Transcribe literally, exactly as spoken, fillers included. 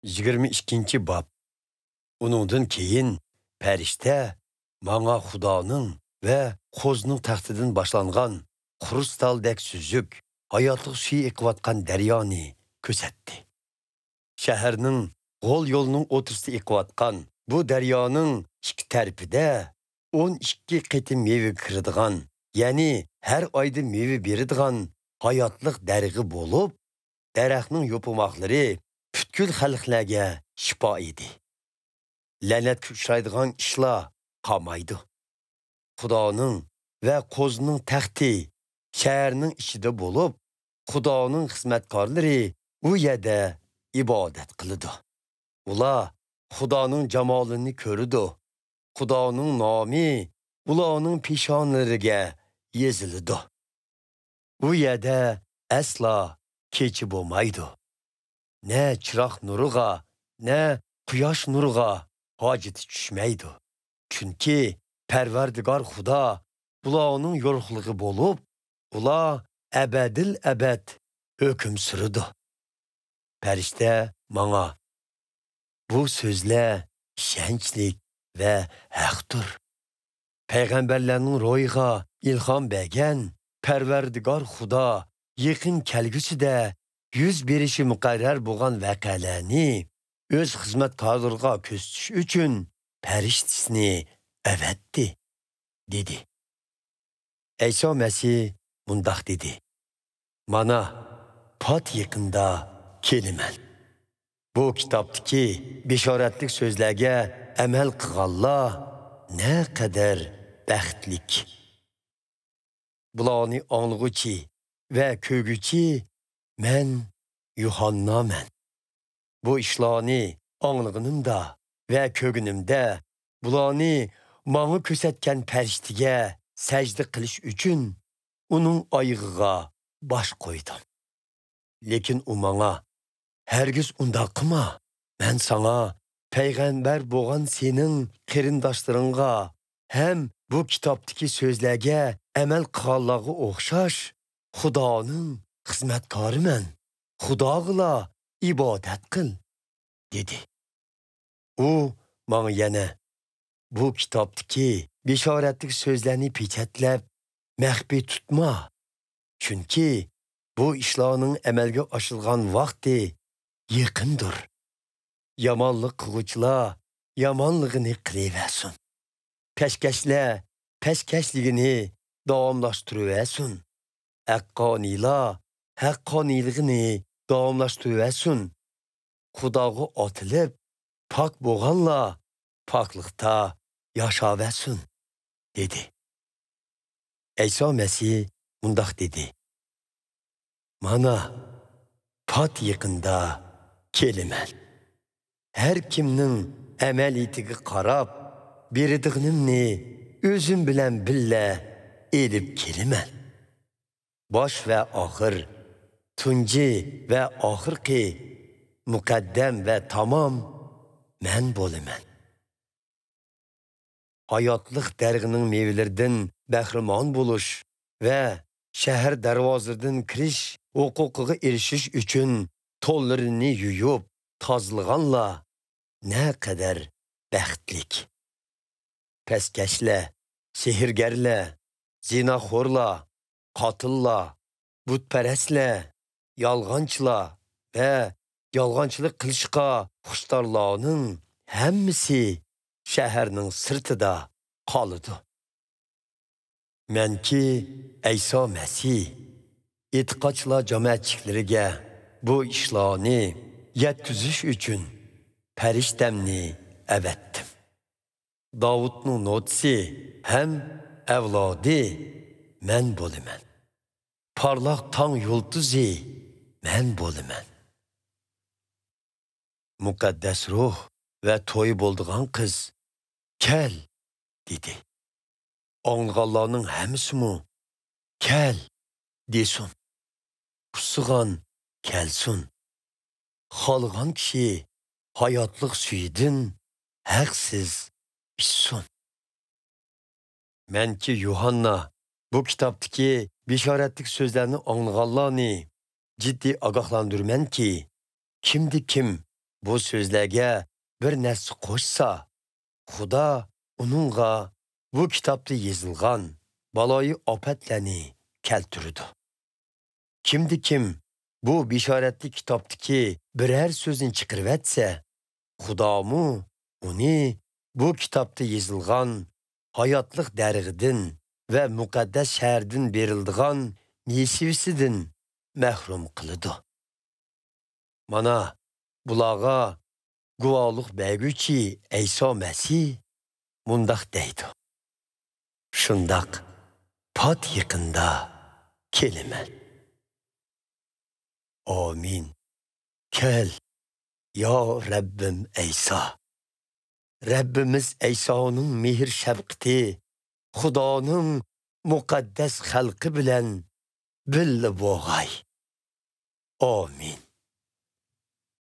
يىگىرمە ئىككىنچى باب. ئۇنىڭدىن كېيىن پەرىشتە ماڭا خۇدانىڭ ۋە قوزىنىڭ تەختىدىن باشلانغان خرۇستالدەك سۈزۈك، ھاياتلىق سۈيى ئېقىۋاتقان دەريانى كۆرسەتتى. شەھەرنىڭ غول يولىنىڭ ئوتتۇرىسىدا ئېقىۋاتقان بۇ دەريانىڭ ئىككى تەرىپىدە ئون ئىككى قېتىم مېۋە كىرىدىغان، يەنى ھەر ئايدا مېۋە بېرىدىغان ھاياتلىق دەرىخى بولۇپ، دەرەخنىڭ يوپۇرماقلىرى پۈتكۈل خەلقلەرگە شىپا ئىدى. لەنەتكە ئۇچرايدىغان ئىشلار قالمايدۇ. خۇدانىڭ ۋە قوزىنىڭ تەختى شەھەرنىڭ ئىچىدە بولۇپ، خۇدانىڭ خىزمەتكارلىرى ئۇ يەردە ئىبادەت قىلىدۇ. ئۇلار خۇدانىڭ جامالىنى كۆرىدۇ. خۇدانىڭ نامى ئۇلارنىڭ پېشانىلىرىگە يېزىلىدۇ. ئۇ يەردە ئەسلا كېچە بولمايدۇ. نە چىراغ نۇرىغا، نە قۇياش نۇرىغا ھاجىتى چۈشمەيدۇ. چۈنكى پەرۋەردىگار خۇدا ئۇلارنىڭ يورۇقلۇقى بولۇپ، ئۇلار ئەبەدىل ئەبەد ھۆكۈم سۈرىدۇ. پەرىشتە ماڭا، بۇ سۆزلەر ئىشەنچلىك ۋە ھەقتۇر. پەيغەمبەرلەرنىڭ روھىغا ئىلھام بەرگەن پەرۋەردىگار خۇدا يېقىن كەلگۈسىدە يۈز بېرىشى مۇقەررەر بولغان ۋەقەلەرنى ئۆز خىزمەتكارلىرىغا كۆرسىتىش ئۈچۈن پەرىشتىسىنى ئەۋەتتى، دېدى. ئەيسا مەسىھ مۇنداق دېدى: مانا، پات يېقىندا كېلىمەن. بۇ كىتابتىكى بېشارەتلىك سۆزلەرگە ئەمەل قىلغانلار نەقەدەر بەختلىك! بۇلارنى ئاڭلىغۇچى ۋە كۆرگۈچى مەن يۇھاننامەن. بۇ ئىشلارنى ئاڭلىغىنىمدا ۋە كۆرگىنىمدە، بۇلارنى ماڭا كۆرسەتكەن پەرىشتىگە سەجدە قىلىش ئۈچۈن ئۇنىڭ ئايىغىغا باش قويدۇم. لېكىن ئۇ ماڭا: ھەرگىز ئۇنداق قىلما، مەن ساڭا پەيغەمبەر بولغان سېنىڭ قېرىنداشلىرىڭغا ھەم بۇ كىتابتىكى سۆزلەرگە ئەمەل قىلغانلارغا ئوخشاش خۇدانىڭ خىزمەتكارىمەن، خۇداغىلا ئىبادەت قىل، دېدى. ئۇ ماڭا يەنە: بۇ كىتابتىكى بېشارەتلىك سۆزلەرنى پېچەتلەپ، مەخپىي تۇتما. چۈنكى بۇ ئىشلارنىڭ ئەمەلگە ئاشىدىغان ۋاقتى يېقىندۇر. يامانلىق قىلغۇچىلار يامانلىقىنى قىلىۋەرسۇن. پەسكەشلەر پەسكەشلىكىنى داۋاملاشتۇرۇۋەرسۇن. ھەققانىيلار ھەققانىيلىقىنى داۋاملاشتۇرۇۋەرسۇن. خۇداغا ئاتىلىپ، پاك بولغانلار پاكلىقتا ياشاۋەرسۇن، دېدى. ئەيسا مەسىھ مۇنداق دېدى: مانا، پات يېقىندا كېلىمەن. ھەر كىمنىڭ ئەمەلىيىتىگە قاراپ، بېرىدىغىنىمنى ئۆزۈم بىلەن بىللە ئېلىپ كېلىمەن. باش ۋە ئاخىر، تۇنجى ۋە ئاخىرقى، مۇقەددەم ۋە تامام مەن بولىمەن. ھاياتلىق دەرىخىنىڭ مېۋىلىرىدىن بەھرىمەن بولۇش ۋە شەھەر دەرۋازىلىرىدىن كىرىش ھوقۇقىغا ئېرىشىش ئۈچۈن تونلىرىنى يۇيۇپ تازىلىغانلار نەقەدەر بەختلىك! پەسكەشلەر، سېھىرگەرلەر، زىناخورلار، قاتىللار، بۇتپەرەسلەر، يالغانچىلار ۋە يالغانچىلىق قىلىشقا خۇشتارلارنىڭ ھەممىسى شەھەرنىڭ سىرتىدا قالىدۇ. مەنكى ئەيسا مەسىھ، ئېتىقادچىلار جامائەتچىلىكلىرىگە بۇ ئىشلارنى يەتكۈزۈش ئۈچۈن پەرىشتەمنى ئەۋەتتىم. داۋۇتنىڭ نوتىسى ھەم ئەۋلادى مەن بولىمەن. پارلاق تاڭ يۇلتۇزى مەن بولىمەن. مۇقەددەس روھ ۋە تويى بولىدىغان قىز، «كەل!» دېدى. ئاڭلىغانلارنىڭ ھەممىسىمۇ، «كەل!» دېسۇن. ئۇسسىغان كەلسۇن. خالىغان كىشى ھاياتلىق سۈيىدىن ھەقسىز ئىچسۇن. مەنكى يۇھاننا بۇ كىتابتىكى بېشارەتلىك سۆزلەرنى ئاڭلىغانلارنى جىددىي ئاگاھلاندۇرىمەنكى، كىمدە كىم بۇ سۆزلەرگە بىر نەرسە قوشسا، خۇدا ئۇنىڭغا بۇ كىتابتا يېزىلغان بالايىئاپەتلەرنى كەلتۈرىدۇ. كىمدە كىم بۇ بېشارەتلىك كىتابتىكى بىرەر سۆزنى چىقىرىۋەتسە، خۇدامۇ ئۇنى بۇ كىتابتا يېزىلغان ھاياتلىق دەرىخىدىن ۋە مۇقەددەس شەھەردىن بېرىلىدىغان نېسىۋىسىدىن مەھرۇم قىلىدۇ. مانا، بۇلارغا گۇۋاھلىق بەرگۈچى ئەيسا مەسىھ مۇنداق دەيدۇ: «شۇنداق پات يېقىندا كېلىمەن.» ئامىن. كەل، يا رەببىم ئەيسا. رەببىمىز ئەيسانىڭ مېھىر-شەپقىتى خۇدانىڭ مۇقەددەس خەلقى بىلەن بىللە بولغاي. ئامىن.